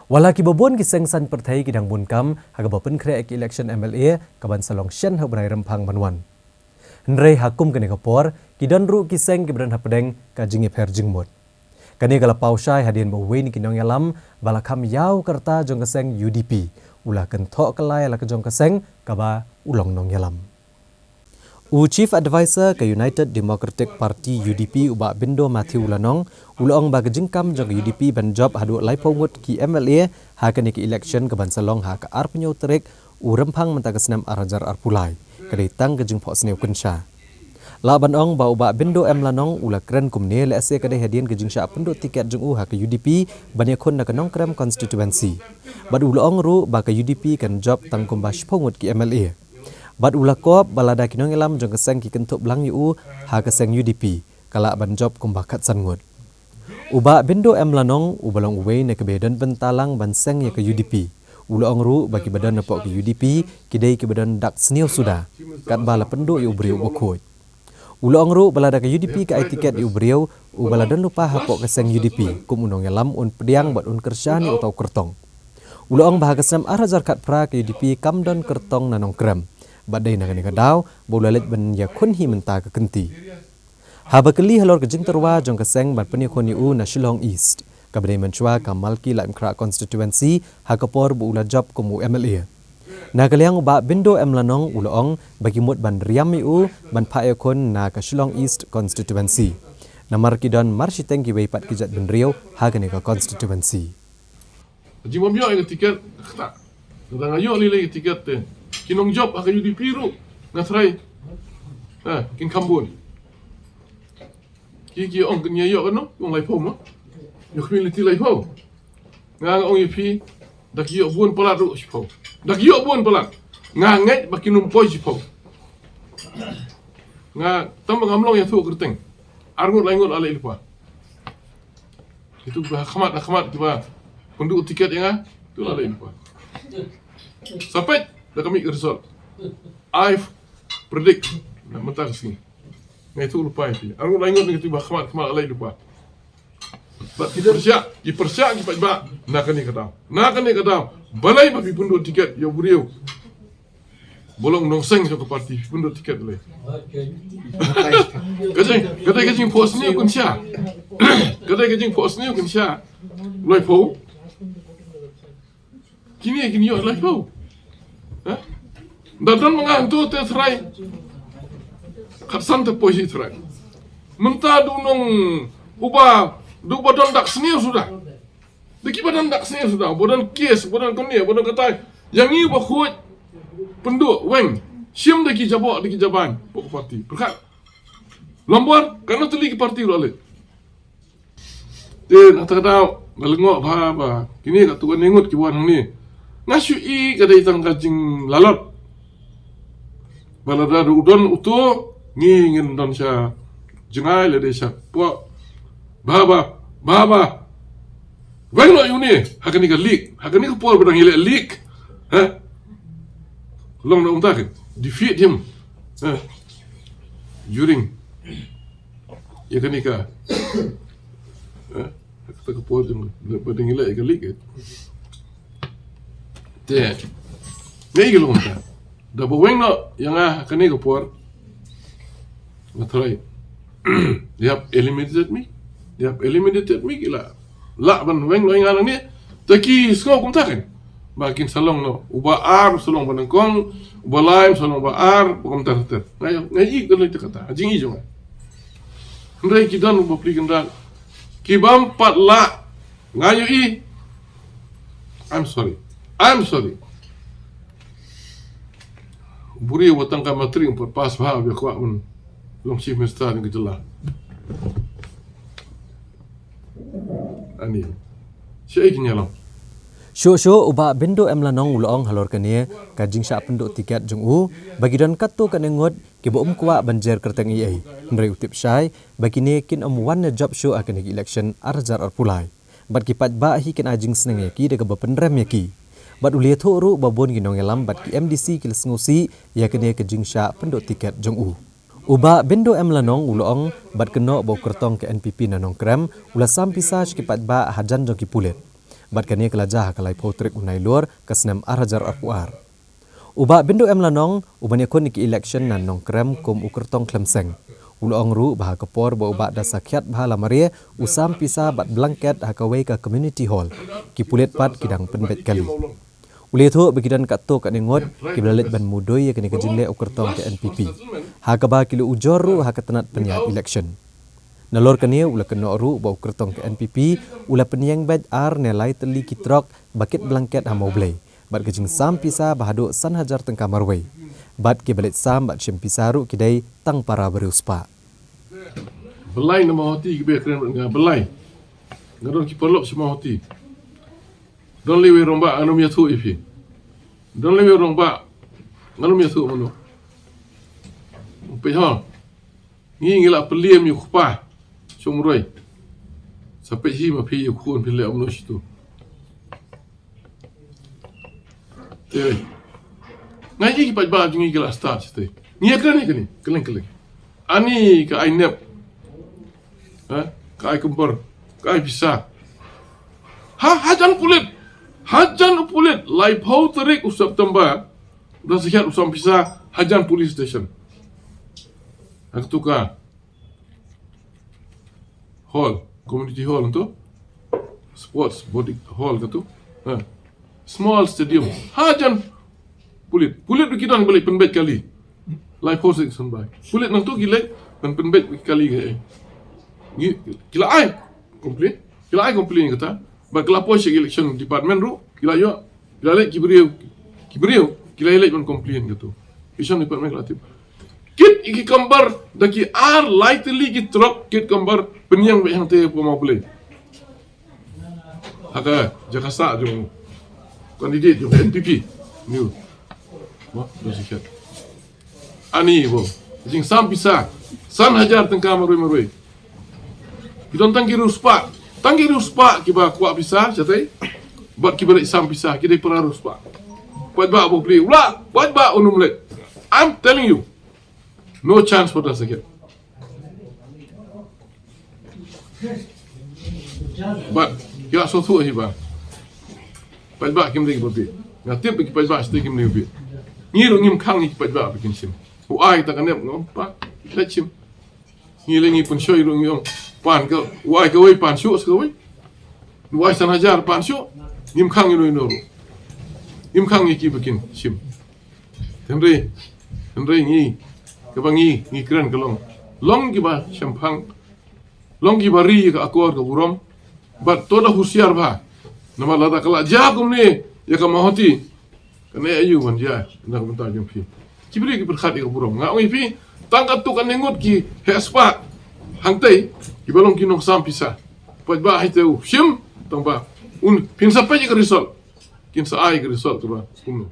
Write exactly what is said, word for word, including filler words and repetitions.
Wat la kiba bun ki seng saiñ pyrthei ki dang bun kam ha kaba pynkhreh ïa ki election M L A kaban sa long shen ha u bnai Rymphang ban wan. Hynrei ha kum kane ka por, ki don ruh ki seng kiba don hapdeng ka jingïapher jingmut. Kane ka la paw shai hadien ba uwei na ki nongïalam ba la kham ïaw ka rta jong ka seng U D P u la kynthoh kylla ïa la ka jong ka seng kaba u long nongïalam. U Chief Advisor ka United Democratic Party, U D P, u Bah Bindo Matthew u la ong, u la ong ba ka jingkam jong ka U D P ban jop haduh laiphew ngut ki M L A ha kane ka election kaban sa long ha ka arphew tarik u Rymphang mynta ka snem ar hajar arphew lai ka dei tang ka jingphohsniew kynsha. Lah ban ong ba u Bah Bindo M Lanong u la kren kumne lehse ka dei hadien ka jingshah pynduh tiket jong u ha ka U D P ban ïakhun na ka Nongkrem constituency. Bad u la ong ruh ba ka U D P kan jop tang kumba shiphew ngut ki M L A. Bad u la kop ba lada ki nongïalam jong ka seng ki kynthup lang ïa u ha ka seng U D P, ka lah ban jop kumba khatsan ngut. U Bah Bindo M Lanong uba long uwei na kiba don bynta lang ban seng ïa ka U D P, u la ong ruh ba kiba don hapoh ka U D P ki dei kiba don dak sniew suda, katba la pynduh ïa u briew uba khuid. U la ong ruh ba lada ka U D P ka ai tiket ïa u briew uba la don lypa hapoh ka seng U D P kum u nongïalam, un pdiang bad un kyrshan ïa uta u kyrtong. U la ong ba ha ka snem ar hajar khatphra ka U D P kam don kyrtong na Nongkrem, bad dei na kane ka daw ba u la leit ban ïakhun hi mynta ka kynti. Haba kylli halor ka jingtyrwa jong ka seng ban pynïakhun ïa u na Shillong East, kaba dei mynshuwa ka Malki Laitumkhrah constituency ha ka por ba u la jop kum u M L A, na ka liang u Bah Bindo M Lanong u la ong ba ki mut ban riam ïa u ban phah ïakhun na ka Shillong East constituency, namar ki don marshiteng kiwei pat ki jaitbynriew ha kane ka constituency. Jingmam ïoh ïa ka tiket, kata. Lada nga ïoh lei lei ka tiket te, ki nongjop ha ka U D P ruh, nga tharai, ha, kin kham bun. Ki, ki ong kin ïa ïoh katno, ong laiphew mo. Ïoh khmih lynti laiphew. Nga, nga ong ïa phi, da ki ïoh bun palat ruh shiphew. Da ki ïoh bun palat, nga ngeit ba kin ym poi shiphew. Nga, tang ba ngam long ïathuh kyrteng. Ar ngut lai ngut la leit lypa. Itu ba ha khmat, ha khmat kiba pynduh tiket ïa nga, tu la leit lypa. Sa peit da ka mih ka result. I predict na mynta ka sngi. Nga ïathuh lypa ïa phi. Ar ngut lai ngut ngi tu ba ha khmat, khmat la leit lypa. Bad ki pyrshah, ki pyrshah ki paidbah na kane ka daw. Na kane ka daw, balei ba phi pynduh tiket ïa u briew ba long nongseng jong ka party, phi pynduh tiket lei? Ka jing, ka dei ka jingphohsniew kynsha. Ka dei ka jingphohsniew kynsha. Laiphew. Kine kin ïoh laiphew. Ha? Da don ma nga hangto te tharai, khatsan te poi hi tharai. Mynta da u nong uba, da uba don dak sniew suda. Da kiba don dak sniew suda, uba don kes, uba don kane, uba don katai. Ïa ngi uba khuid, pynduh weng, shim da ki jaboh, da ki jaban, hapoh ka party. Pyrkhat. Lambor, katno tylli ki party ruh la leit. Te na kata ka daw nga lyngngoh bha ba kine katto katne ngut ki wan hangne. Nga shu i ka dei tang ka jinglalot. Ba lada u don uto, ngi ngin don sha jngai lada sha poh. Bha ba, bha ba. Weng noh ïa une ha kane ka league, ha kane ka por ba dang ïaleh league. Ha? Long na um ta ka defeat him. Ha? During ïa kane ka, eh, kata ka por jong ba dang ïaleh ïa ka league, eh. Te nga i ka long ta da ba weng noh ïa nga kane ka por. Nga tharai they have eliminated me. They have eliminated me, ki la lah ban weng noh ïa nga nangne. Te ki sngew kumta kan ba kin sa long noh uba ar, sa long ba nyngkong, uba lai, sa long ba ar, ba kumta ter ter. Nga, nga i ka long ta kata ha jing i jong nga. Hynrei ki don uba pli kynda ki bym pat lah. Nga ïohi. I'm sorry. I'm sorry. U briew uba tang ka matrik um pat pass bha u ïa kwah ban long chief minister jong ka jylla. Ani. Shaei kin ïa long? Shuh shuh u Bah Bindo M Lanong u la ong halor kane ka jingshah pynduh tiket jong u ba ki don katto katne ngut kiba um kwah ban jer kyrteng ei ei. Hynrei u tip shai ba kine kin ym wan ïa jop shuh ha kane ka election ar hajar arphew lai. Bad ki paidbah hi kin ai jingsneng ïa ki da kaba pynrem ïa ki. Bad u la ïathuh ruh ba bun ki nongïalam bad ki M D C ki la sngewsih ïa kane ka jingshah pynduh tiket jong u. U Bah Bindo M Lanong u la ong bad kynnoh ba u kyrtong ka N P P na Nongkrem u la sam pisa sha ki paidbah hajan jong ki pulit. Bad kane ka la jia ha ka laiphew tarik u Nailur ka snem ar hajar arphew ar. U Bah Binduh M Lanong, uban ïakhun ïa ki election na Nongkrem kum u kyrtong khlem seng, u la ong ruh ba ha ka por ba u Bah da sakhiat bha la mareh, u sam pisa bad blanket ha kawei ka community hall, ki pulit pat ki dang pynbeit kali. U la ïathuh ba ki don katto katne ngut kiba la leit ban mudui ïa kane ka jingleh u kyrtong ka N P P, ha kaba ki la ujor ruh ha ka tnat pynïaid election. Nalor kane u la kynnoh ruh ba u kyrtong ka N P P u la pynïeng beit ar ne lai tylli ki trok ba kit blanket ha Mawblei, bad ka jingsam pisa ba haduh san hajar tyngka marwei. Bad kiba leit sam bad shim pisa ruh ki dei tang para briew spah. Balei na Mawhati kiba kren bad nga, balei? Nga don ki paralok sha Mawhati. Don lei wei rangbah, ngan ym ïathuh ïa phi. Don lei wei rangbah, ngan ym ïathuh mano. Peit ho. Ngi ngi la pynliem ïa u kpa Shongmroi. Sa peit hi ma phi ïa u khun phi leh mano shitu. Te nga ïa ki paidbah jong ngi ki la start shatei. Ngi ïa kren ïa kane kylleng kylleng. Ani ka ai nep. Ha? Ka ai kumbar, ka ai pisa. Ha, hajan pulit. Hajan u pulit, laiphew tarik u September, da sakhiat u sam pisa, hajan police station. Ha katu ka hall, community hall tu. Sports body hall katu. Ha. Small stadium. Hajan pulit. Pulit ruh ki don ba leit pynbeit kali. Laiphew six san bai. Pulit nangtu ki leit ban pynbeit kali ka, eh. Ngi, ki la ai complain. Ki la ai complain kata. Bad ki la poi sha election department ruh. Ki la ïoh. Ki la leit ki briew. Ki briew. Ki la leit ban complain katu. Election department ki la tip. Kit ïa ki kambar da ki ar lai tylli ki trok kit kambar pynïeng beit hangtei hapoh Mawblei. Ha ka jaka sah jong candidate jong N P P. Ni u. Mo, da sikhet. Ani bo. Jingsam pisa. San hajar tyngka marwei marwei. Ki don tang ki riewspah. Tang ki riewspah kiba kwah pisa, shatei. Bad kiba leit sam pisa, ki dei para riewspah. Paidbah bo pli. Ula, paidbah un ym leit. I'm telling you. No chance for da sikhet. Bad ki la sngewthuh hi ba paidbah kim dei kiba bieit. Nga tip ba ki paidbah shatei kim dei kiba bieit. Ngi ruh ngim khang ïa ki paidbah ba kin shim. U ai ta ka nep ngam pa leit shim. Ngi lei ngi pynshoi ruh ngi ong pan ka, u ai kawei pan shuh sa kawei. U ai san hajar pan shuh. Ngim khang ïa u ïa u ruh. Ngim khang ïa ki ba kin shim. Hynrei, hynrei ngi, kaba ngi, ngi kren ka long. Long kiba shemphang, long kiba ri ïa ka akor ka burom. Bad to da husiar bha. Namar lada ka la jia kumne ïa ka Mawhati, kane aïu ban jia na ka bynta jong phi? Ki briew ki pyrkhat ïa ka burom. Nga ong ïa phi, tang katto katne ngut ki heh spah hangtei kiba long ki nongsam pisa. Paidbah hi te u shim tang ba un, phin sa peit ïa ka result. Kin sa ai ka result kaba kumno.